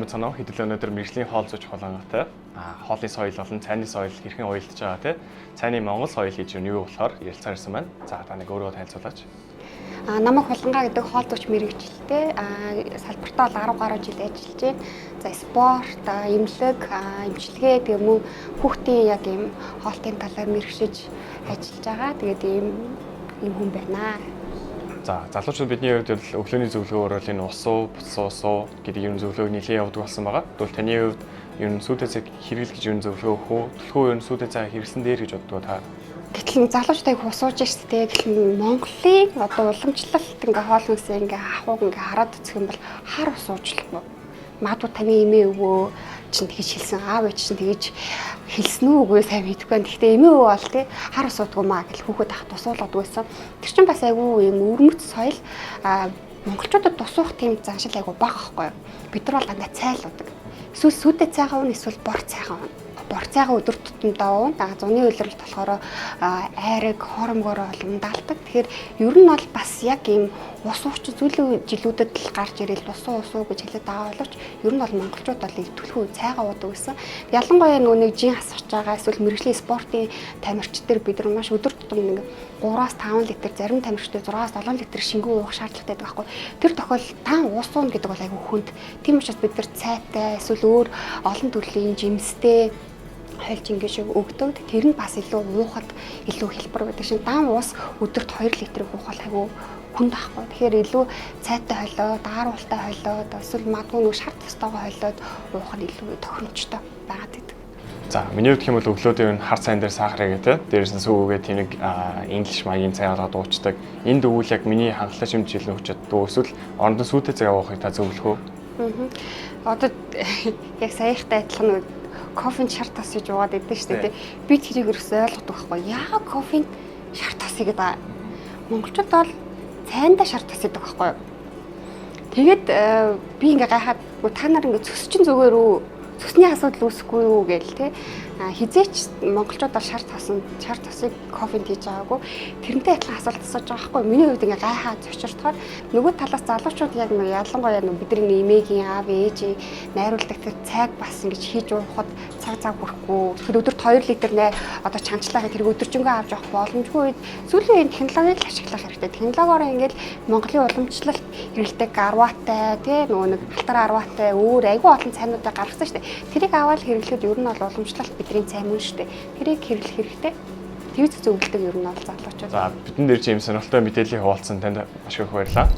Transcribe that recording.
Сайн байцгаана уу? Хэдүүлээ өнөөдөр мэргэжлийн хоол зүйч Хулангатай. Хоолны соёл болон цайны соёл хэрхэн уялдаж байгаа те. Цайны Монгол соёл гэж юу юу болохоор ярилцаар ирсэн байна. За, та нэг өөрийгөө танилцуулаач. Намайг Хулангаа гэдэг хоол зүйч мэргэжилтэй. Салбартаа бол 10 гаруй жил ажиллаж байна. За, спорт, эмнэлэг, эмчилгээ, тэгээ мөн хүүхдийн яг ийм хоолтын талаар мэргэшиж ажиллаж байгаа. Тэгээд ийм хүн байна. За, залуучууд бидний хувьд бол өглөөний зөвлөгөө өөрөөр энэ ус уу, бус ус уу гэдэг юм зөвлөгөөг нэлээд явдаг болсон байгаа. Тэгвэл таны хувьд ер нь сүйтэй цай хэрэглэх гэж ер нь зөвлөгөө өгөх үү? Түлхүү ер нь сүйтэй цай хэрэглэсэн дээр гэж боддог та. Гэтэл залуучууд аяг усууж штэ тэ. Гэтэл Монголын одоо уламжлалт ингээ хоол хүнсээ ингээ авахуг ингээ хараад үзэх юм бол хар ус уучлахгүй. Магадгүй таны эмээ өвөө чинь тэгж хэлсэн, аав ээж чинь тэгж хэлсэн үү үгүй сайн мэдэхгүй байна. Гэхдээ эмээ өвөө бол тий хар ус уудгүй маа гэл хүүхэд ах тусуулгадаг байсан. Тэр чинь бас айгүй юм өвөрмөц соёл. Монголчуудад тусуух тийм заншил айгүй бага байхгүй юу? Бид нар бол дандаа цай л уудаг. Эсвэл сүйтэй цайгаа уuna, эсвэл бор цайгаа уuna. Бор цайгаа өдөр тутамдаа уuna. Зуны улиралд болохоор айраг, хоромгоор бол ундаалдаг. Тэгэхээр ер нь бол бас яг ийм ус ууч сүүлийн жилүүдэд л гарч ирэл ус уу, ус уу гэж хэлээд байгаа боловч ер нь бол монголчууд бол түлхүү цайгаа уудаг гэсэн. Ялангуяа нөгөө нэг жин хасгаж байгаа эсвэл мэргэжлийн спортын тамирч дээр бид нар маш өдөр тутам нэг 3-5 литр, зарим тамирчдад 6-7 литр шингэн уух шаардлагатай байдаг байхгүй. Тэр тохиолдолд таан ус уuna гэдэг бол айгүй хүнд. Тийм учраас бид нар цайтай эсвэл өөр олон төрлийн жимстэй хольж ингэ шиг өгдөг. Тэр нь бас илүү уухад илүү хэлбэр байдаг шин. Даан ус өдөрт 2 литрийг уух бол айгүй хүнд байхгүй. Тэгэхээр илүү цайтай холиод, дааруултай холиод, эсвэл магадгүй нэг шар тостойгоо холиод уух нь илүү тохиромжтой байгаад байдаг. За, миний хувьд гэх юм бол өглөөдөө энэ хар цайн дээр сахар хийгээ те. Дээрээс нь сүүгээ тийм нэг English маягийн цай болгоод уучдаг. Энэ дөвөл яг миний хангалаа шимжил нөхч чаддгүй. Эсвэл оронд нь сүйтэй цай уухыг та зөвлөх үү? Одоо яг саяхтай адилхан нэг кофенд шар тос хийж уугаад идэв шүү дээ. Би тэрийг өрөөсөө ойлгодог байхгүй. Яагаад кофенд шар тос хийгээд байгаа? Монголчууд бол цайндаа шар тос хийдэг байхгүй юу? Тэгээд би ингээ гайхаад та нар ингээ цөс чинь зүгээр үү? Цөсний асуудал үүсэхгүй юу гээл те. Хизээч монголчууд бол шар тосыг кофенд хийж байгаагүй. Тэрнтэй адилхан асуулт асууж байгаа байхгүй. Миний хувьд ингээ гайхаад зочирдохоор нөгөө талаас залуучууд яг нэг ялангуяа нэг бидний эмээгийн аав ээжийн найруулдаг тэр цайг бас ингэж хийж уухад цаг цаг хүрэхгүй. Тэгэхээр өдөрт 2 литр нэ одоо чанчлаа гэх тэр өдөржингөө авч явах боломжгүй үед сүүлийн үеийн технологиг л ашиглах хэрэгтэй. Технологиороо ингээл Монголын уламжлалт хэрэглэдэг арваатай тий нөгөө нэг алтар арваатай өөр айгүй олон цайнуудыг гаргасан шүү дээ. Тэрийг аваад хэрэглэхэд ер нь бол уламжлалт бидний цай мөн шүү дээ. Тэрийг хэрэглэх хэрэгтэй. Тэгж зөвлөдөг ер нь бол залуучууд. За, бидэн дээр чи юм сонирхолтой мэдээллийг хуваалцсан танд маш их баярлалаа.